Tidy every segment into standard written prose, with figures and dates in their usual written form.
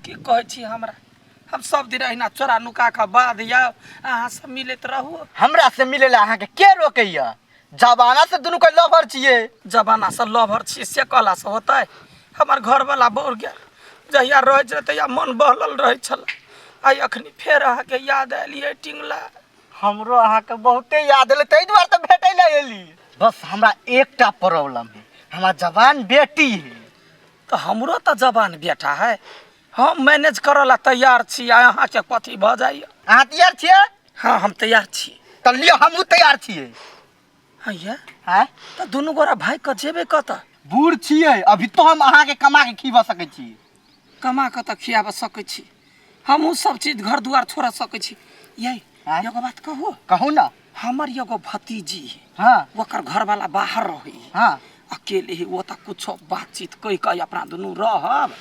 की कहै छी हमरा हम सब दिन अहिना चोरा नुका कऽ बाध आउ अहाँ सब मिलैत रहू हमरा से मिले ला अहाँके के रोकैया जमाना से दुनू के लवर छियै जमाना से लभर छी से कहला से होतै हमर घरवला बौर गेल जहिया रहै छलै तहिया मन बहलल रहै छलै आइ अखनी फेर अहाँके याद आयल ये टिंगला हमरो अहाँके बहुते याद एलै ताहि दुआरे तऽ भेटै लए एली बस हमरा एकटा प्रॉब्लम है हमरा जवान बेटी है तऽ हमरो तऽ जवान बेटा है हम मैनेज करऽ ला तैयार छी आ अहाँके कथी भऽ जाइए अहाँ तैयार छियै हँ हम तैयार छी तऽ लिअ हमहूँ तैयार छियै हँ ये आँय तऽ दुनू गोरा भागि कऽ जेबै कतऽ बूढ़ छियै अभी तो हम अहाँके कमा के खिबा सकै छी कमा कऽ तऽ खियाबऽ सकै छी हमहूँ सब चीज घर दुआर छोड़ सकै छी यै आँय? एगो बात कहू कहू ना हमर एगो भतीजी है हाँ ओकर घरवाला बाहर रहै है हाँ अकेले ही ओ तऽ कुछो बातचीत कहि कऽ अपना दुनू रहब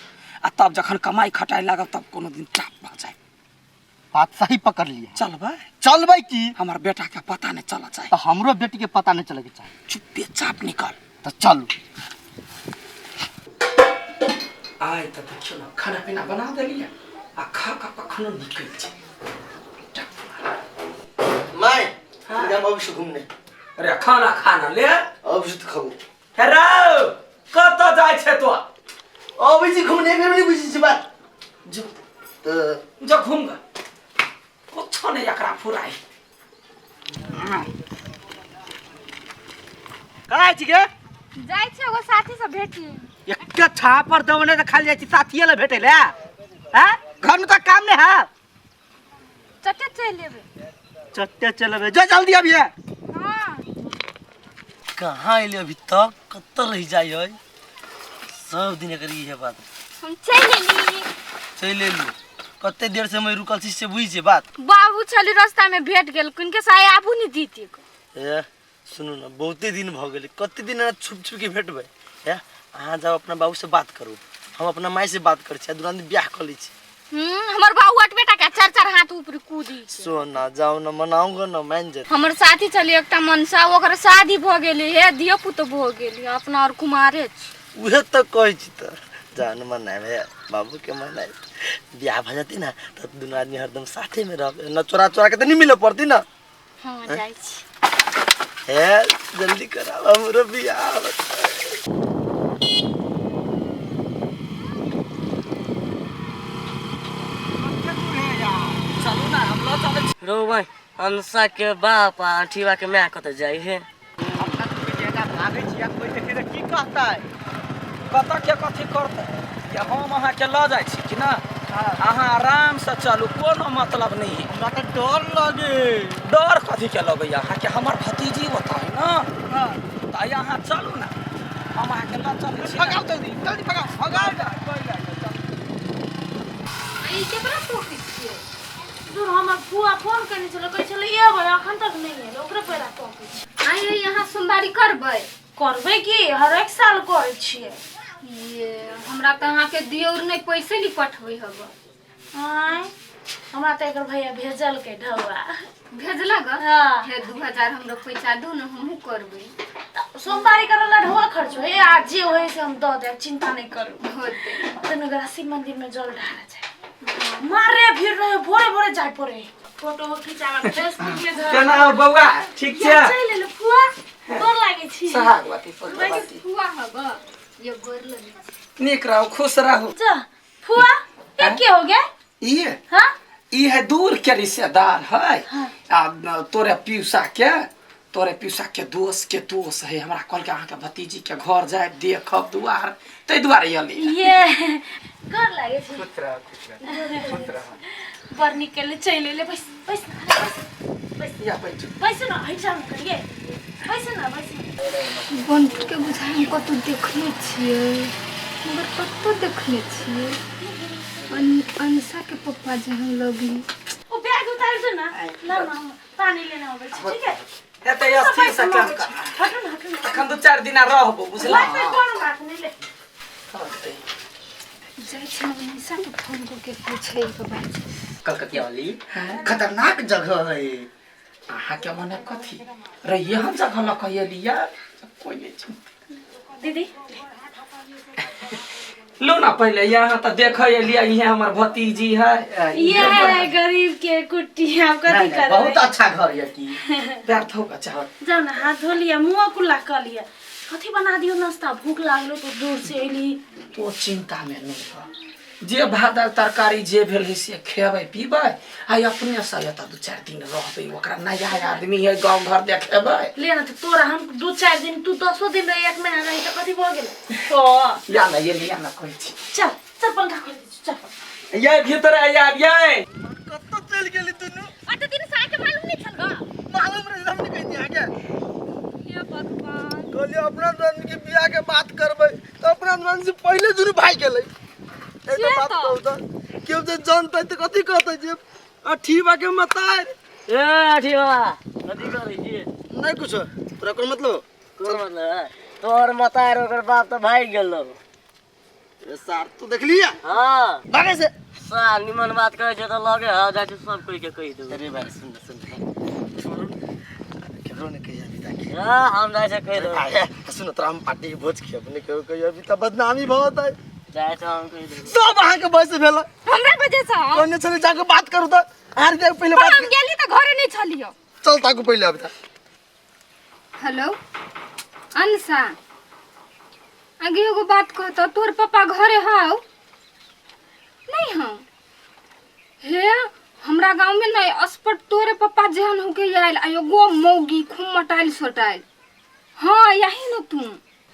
आ तब जखन कमाइ खटाइ लागब तब कोनो दिन टाप भऽ जाय बात सही पकड़ लिए चलबै चलबै की हमर बेटा के पता नहि चलऽ चाही तऽ हमरो बेटी के पता नहीं चले के चाही चुप्पे चाप निकल तऽ चलू आइ तऽ देखियौ ने खाना पीना बना देलियै आ खा कऽ कखनो निकलि छै माय हम अवश्य घूमने अरे खाना खाना ले अवश्य तऽ खाबू हे रौ कतऽ जाइ छै तो अबै छी घूमने बेर नहि बुझै छी बात जो तऽ जो घूम ग कुछो नहि एकरा फुराइ कहाँ छी गे जाइ छी एगो साथी से भेटी एक छापर दवने तऽ खाली जाइ छी साथिये लए भेटै लए हैं घरमे तऽ काम नहि है चटे चलि एबै चट्टे चलबै जो जल्दी अबिहे हँ कहाँ एलै अभी तक कतऽ रहि जाइ है सब दिन एकर इहे बात हम चलि एली चलि एली कते देर से हम रुकल छी से बुझि जे बात बाबू छली रास्ता में भेट गेल किनके से आबू नहीं दीती ए सुनू ने बहुते दिन भऽ गेलै कते दिन एना छुप छुप के भेटबै ए अहाँ जाउ अपना बाबू से बात करू हम अपना माय से बात करै छी आ दुनू आदमी बियाह कऽ लै छी हमर बाबू अटबे टा के चार चार हाथ ऊपर कूदी सोना जाउ ने मनाउ ने मानि जेतै हमर साथी छली एकटा मनसा ओकर शादी भऽ गेली हे धियो पुतो भऽ गेली अपना और कुमारे छी उहे तऽ कहै छी तऽ जान मनाबे बाबूके मनाए बियाह भऽ जेतै ने तऽ दुनू आदमी हरदम साथेमे रहबै न चोरा चोरा के तऽ नहि मिलऽ पड़तै ने हाँ जाइ छी हे जल्दी कराब हमरो बियाह चलू ना हम लऽ चलै छी रो भाई अंसा के बाप आ अंठीवा के माय कतऽ जाइ है अपना सबके जे एना भागै छियै कोइ देखै तऽ की कहतै कतऽ के कथी करतै या हम अहाँके लऽ जाइ छी कि ना अहाँ आरामसँ चलू कोनो मतलब नहि है हमरा तऽ डर लगे डर कथीके लगैया अहाँके हमर भतीजी ओतऽ है ना तऽ आइ अहाँ चलू ना हम अहाँके लऽ चलै छी भगाउ जल्दी जल्दी भगाउ भगाउ ई केकरा टोकै छियै दूर हमर फुआ फोन केने छलै कहै छलै एबै अखन तक नहि एलै ओकरे पहिला टोकै छी आइ यै अहाँ सोमवारी करबै करबै की हरेक साल करै छियै ये हमरा तऽ अहाँके दियौर नहि पैसे नहि पठबै हब आँय हमरा तऽ एकर भैया भेजलकै ढौआ भेजलक हाँ। हे 2000 हमरो पैसा दू ने हमहूँ करबै तऽ सोमवारी करै ला ढौआ खर्च होय आ जे होय से हम दऽ देब चिंता नहि करू होतै तनु गोरा शिव मंदिर में जल ढारा जाय मारे भीड़ रहे भोरे भोरे जाय पड़े फोटो खिंचाबा फेसबुक में धर केना हो बौआ ठीक छै चलि एलु फुआ गोर लागै छी सोहागवती पुत्रवती फुआ हब ये गोर लगै छी। नीक रहू खुश रहू जा फुआ ये के हो गया ई हाँ ई है दूर के रिश्तेदार है आ तोरे पीयूषा के तोरे पीयूषा के दोस्त के दोस्त है हमरा कहलकै अहाँके भतीजी के घर जाय देखब दुआर ताहि दुआरे अयली ये गोर लागै छी खुश रह खुश रह खुश रह बड़ नीक केले चलि एले बैस बैस न बैस बैस या बैठ बैस न हटि जाउ न करिए बैस न बैस न बंटी के बुझाइ हम कतहु देखने छियै मगर कतहु देखने छियै अंशा के पप्पा जे हम लगी ओ बैग उतार दे ना ला ना हम पानी लेने आबै छी ठीक है एते स्थिर से काम कर हटू न हटू न तखन दू चारि दिना रहबो बुझला बात कोनो बात नहीं ले जाइ छी ने मनीषा के फोन कऽ के पूछै के बात कलकतिया वाली खतरनाक जगह है अहाँके मने कथी रे एहन जगह लऽ कऽ एलियै कोइ नहि चिन्हतै दीदी लो ना पहले यहाँ तो देख लिया यहाँ हमर भतीजी है। ये है गरीब के कुट्टी, आप कथी नहीं, नहीं, करबै? बहुत अच्छा घर है की। पैर धो के चाह। जाओ ना, हाथ धो लिया, मुँह कुल्ला कर लिया, कथी बना दियो नाश्ता, भूख लागलो तो दूर से अयली। तो चिंता में नहीं हो, जे भात दाल तरकारी जे भेल है से खेबै पीबै आ अपने से एतऽ 2-4 दिन रहबै, ओकरा नया आदमी है गाँव घर देखेबै। ले ना तो तोरा हम 2-4 दिन, तू 10 दिन रही, 1 महीना रही तो कथी भऽ गेलै? या ना ये लिया ना कहै छी। चल चल पंखा खोल दै छी, चल। ये भीतर आ या ये। कतऽ चलि गेली दुनू? अते दिन साय के मालूम नहीं छल गा। मालूम रहे हम नहीं कहती आगे। हे भगवान। कहलियै अपना दुनू के बियाह के बात करबै तऽ अपना दुनू से पहिले दुनू भाग गेलै। एक से बात तऽ। कहू तऽ केओ जे जानतै तऽ कथी कहतै जे अठीबा के मतार। ए अठीबा कथी करै छी? नहीं कुछ, तोरा कोन मतलब? कोन मतलब है? तोहर मतार ओकर बाप तऽ भागि गेलो। ए सार तू देखलिया? हाँ। भागे से। सार निमन बात करै छै तऽ लगे हँ जाइ छै सब कोई के कहि देबै। अरे भाई सुन सुन छोड़ू केकरो नहीं कहिया अभी तक। हाँ हम जाइ छै कहि देबै। आये सुन तोरा हम पार्टी के भोज खियाब, नहीं केकरो कहिया अभी तक बदनामी बहुत है। जाइ छै हम कहि देबै। सब अहाँ के वजह से भेल। हमरा वजह से? कहने छलै जाके बात करू तऽ आर जाके पहिले बात। हम गेली तऽ घरे नहीं छलियो। चल ताकू पहिले अभी तक। हेलो अंशा, आगे एगो बात कहतो, तोर पापा घरे हौ नहीं? हौ हे हमरा गांव में नहीं अस्पट तोरे पापा जेहन होके आयल आ एगो मौगी खूब मटाइल सोटाइल। हाँ यही न तू।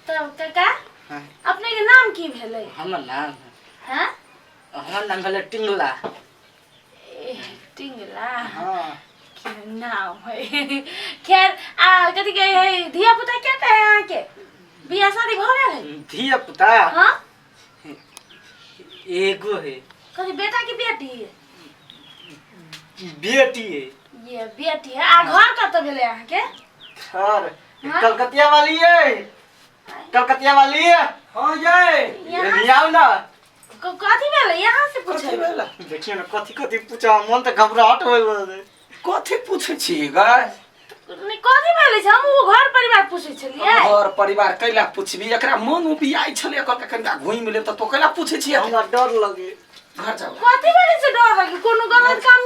तब काका अपने के नाम की भेलै? हमर नाम? हाँ हमर नाम भेलै टिंगला। टिंगला? हाँ। की नाम है। खैर आ कथी कहे है, धिया पुता क्या कहे अहाँ के? बियाह शादी भऽ गेल है? धिया पुता? हाँ एगो है। कथी बेटा की बेटी? बेटी है। ये बेटी है। आ घर कतऽ भेलै अहाँ के? घर कलकतिया वाली है, कलकतिया वाली है। हाँ ये यहाँ आओ ना। कथी भेलै यहाँ से पूछै? देखियो ना कथी कथी पूछा, मन तऽ घबराहट होय गेलै। कथी पूछै छी गै? नहीं कथी भेलै छै, हम ओ घर परिवार पूछै छलियै। घर परिवार कैला पूछबी? एकरा मन उबियाइ छलै, कहलकै कनिका घुमि लेब तऽ तो कैला पूछै छी? हमरा डर लगे। घर जाओ। कथी भेलै छै डर लगे? कोनो गलत काम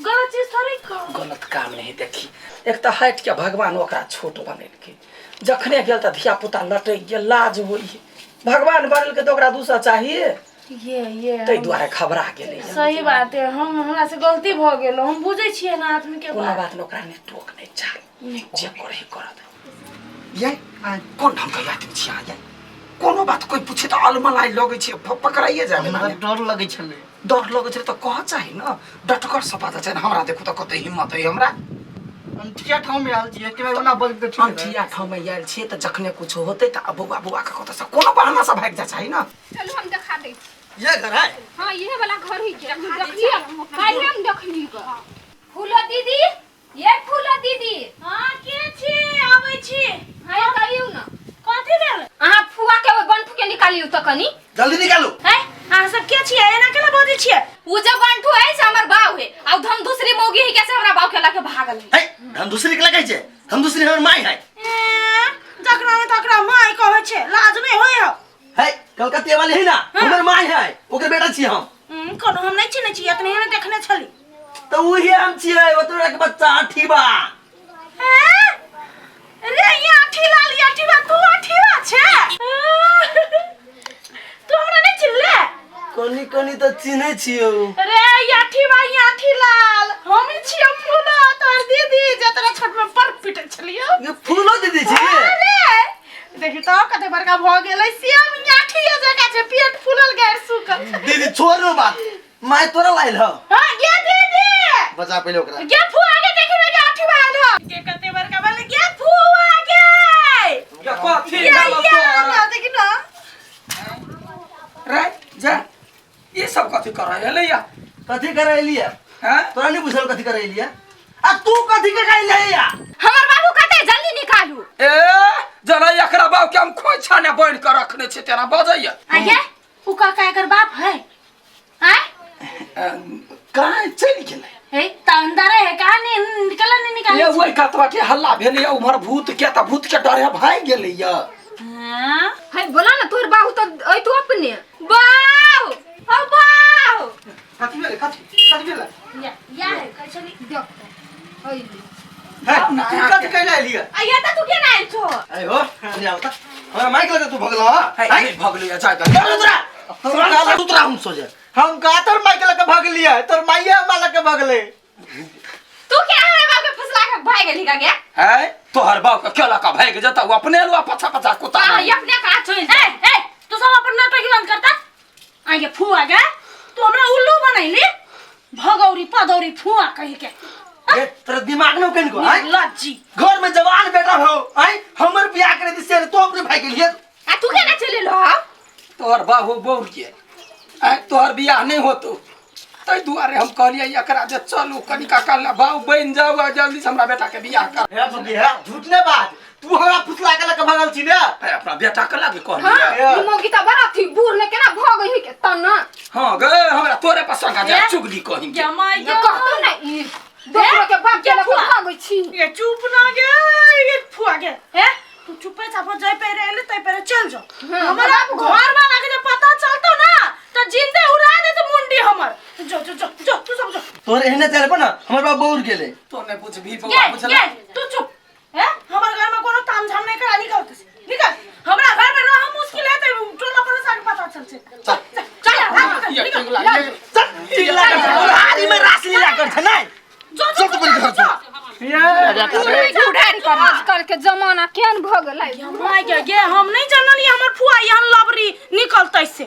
गलत चीज थोड़े गलत काम नहीं। देखी एक तऽ हटि के भगवान ओकरा छोट बनेलकै, जखने गेल तऽ धिया पुता लटकि गेल, लाज होइ। भगवान बनेलकै तऽ ओकरा दूसरा चाहिए। ये ताहि दुआरे घबरा गेलै। सही बात है, हम हमरा से गलती भऽ गेल, हम बुझै छियै ना आदमी के कोनो बात। बात नहि, ओकरा नहि टोक नहि चाल, जे करे करत। ये कोन ढंग के आदमी छी अहाँ? ये कोनो बात कोई पूछे तऽ अलमलाइ लगै छै, पकड़ाइए जाय। हमरा डर लगै छलै। डर लगै छलै तऽ कह चाही न, डटकर सपाता छै। हमरा देखू तऽ कते हिम्मत है हमरा। अंठिया ठाउँ में आयल छियै, एके बेर ओना बजबै तऽ ठीक रहत। अंठिया ठाउँ में आयल छियै तऽ जखने कुछो होतै तऽ बौआ बौआ के कतऽ से कोनो बहाना से भागि जा चाही न। चलू हम देखा दै छी। ये घर है? हाँ ये वाला घर ही है, देखलिए काल्हि हम देखली ग। फूलो दीदी, ये फूलो दीदी। हाँ के छी? आबै छी। हाँ कहियौ न। कथी भेल? अहाँ फुआ के ओहि बंठू के निकालियौ तऽ कनी जल्दी निकालू। है अहाँ सब के छियै? एना केना बजै छियै? उ जे बंठू है से हमर बाऊ है, आ हम दूसरी मौगी है कैसे हमरा बाऊ के लके भागल है। है हम दूसरी के लगै छै, हम दूसरी हमर my है। जकरा ने तकरा my कहै छै, लाज नहि होइ हौ? है कलकतिया वाली है ना, हमर my है, ओकर बेटा छी हम। कोनो हम नहि चिन्है छी, एतने हम देखने छली। तऽ वही हम छियै, ओ तोरा के बच्चा अठीबा। रे ये अठी लाल, ये अठीबा, तू अठीबा छै? तू हमरा नहि चिन्हले? कनी कनी तऽ चिन्है छियौ। रे ये अठीबा, ये अठी लाल, हम ही छियौ फूलो तोहर दीदी, जे तोरा छोट में पर पिटै छलियौ। ये फूलो दीदी छी? अरे देखी तो कते बड़का भऽ गेलै, सेम ये अठिए जकाँ छै, पेट फूलल गैर सुकल। दीदी छोड़ नो बात, my तोरा लाइल हौ। हाँ ये दीदी बचा पहिले ओकरा। गे फुआ के देखी ना, गे अठीबा आयल हौ। गे कते बड़का भेलै, गे फुआ गे। ये कथी ये भेलौ ये तोरा? देखी ना। रे जा, ई सब कथी करै एलैया? कथी करै एलियै? हैं? तोरा नहीं बुझल कथी करै एलियै? आ तू कथी के कहै या? हमर बाबू कते जल्दी निकालू। ए जना एकरा बाप के हम खोइछा ने बान्हि के रखने छी तेना बजैया। आगे उ काका एकर बाप है? आय कहाँ चलि गेलै? हे त अंदर है, कहाँ नहीं निकल नहीं निकाल। ये ओहि कतवा के हल्ला भेलै उम्हर भूत के, तऽ भूत के डरे भागि गेलै या। हाँ है बोला ना तोहर बाबू तऽ अयतौ अपने। बाऊ हो बाऊ कथी भेलै कथी कथी भेलै या या है कैसे देख अइली हे तू कथी कैला एलियै आ ये त तू केना आयल छो अरे हो नहीं आवता हमरा माइक लगा तू भगला है नहीं भगलू या जाय दे तोरा तोरा तू तोरा हम सोजे हम कहा तोर माइक लके भगलियै तोर माइये हमरा लके भगले तू केना हमरा बाप के फसला के भाग गेली का गया है तोहर बाप के केला का भाग जता वो अपने लुआ पछा पछा कुत्ता आ ये अपने का चल ए ए तू सब अपन नाटक बंद करता आगे फुआ गे तू हमरा उल्लू बनैली भगौरी पदौरी फुआ कहि के ए तोरा दिमाग न कन को आय लज्जी घर में जवान बेटा हो आय हमर बियाह करे दिसे तो अपने भाई के लिए आ तू केना चले लो हा तोहर बाबू बोल के आय तोहर बियाह नहीं होतो ताहि दुआरे हम कहलियै एकरा जे चलू कनिका काल बाबू बनि जाऊ आ जल्दी से हमरा बेटा के बियाह कर हे बबली हे झूठ ने बात तू हमरा फुसला के लके भगल छी ने है अपना बेटा के लागे कहलियै हां ई मौगी त बड़ा थी बूढ़ ने केना भग गई के तना हाँ गे हमरा तोरे पर शंका जा चुगली कहीं के गे माय ये कहतो ना ई दोसरो के बाप के लके भागै छी ये चुप ना गे ये फुआ गे हे तू चुपे चाप जाय पे रे तय पे चल जो हाँ, हमरा बाबू घर वाला के जब पता चलतो ना त जिंदे उड़ा दे तो मुंडी हमर जो जो जो जो तू सब जो तोर एहने चले पर ना हमर बाप बौर गेले तो नहीं बुझबी गे बौआ बुझला गे तू चुप हे हमर घर में कोनो तामझाम नहीं करा निकल तू निकल हमरा घर में रह मुश्किल है ते टोला पर से पता चल छै चल चल चल भाग, ये निकल टिंगला ये चल चिल्ला कर हारी में रास लीला कर छ नहीं जो चल तू बड़ी घर जो उधारी कर आजकल के जमाना केहन भऽ गेलै my गे गे हम नहीं जानली हमर फुआ यहाँ लबरी निकलतै से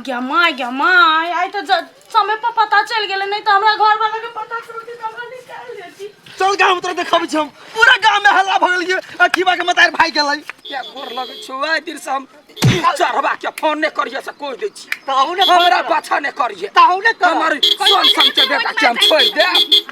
गे my गे my आइ तऽ समय पर पता चलि गेलै नहीं तऽ हमरा घर वाला के पता चलतै तऽ हमरा निकालि देती चल गाँव तोरा देखाबै छी हम पूरा गाँव में हल्ला भऽ गेल अखीबा के मतार भाई गेलै या गोर लगै छौ आइ दिन से हम चढ़बा के फोन नहि करिहे से कहि दै छी तहु ने हमरा पाछा नहि करिहे तहु ने हमर सोन सन के बेटा के हम छोड़ि देब।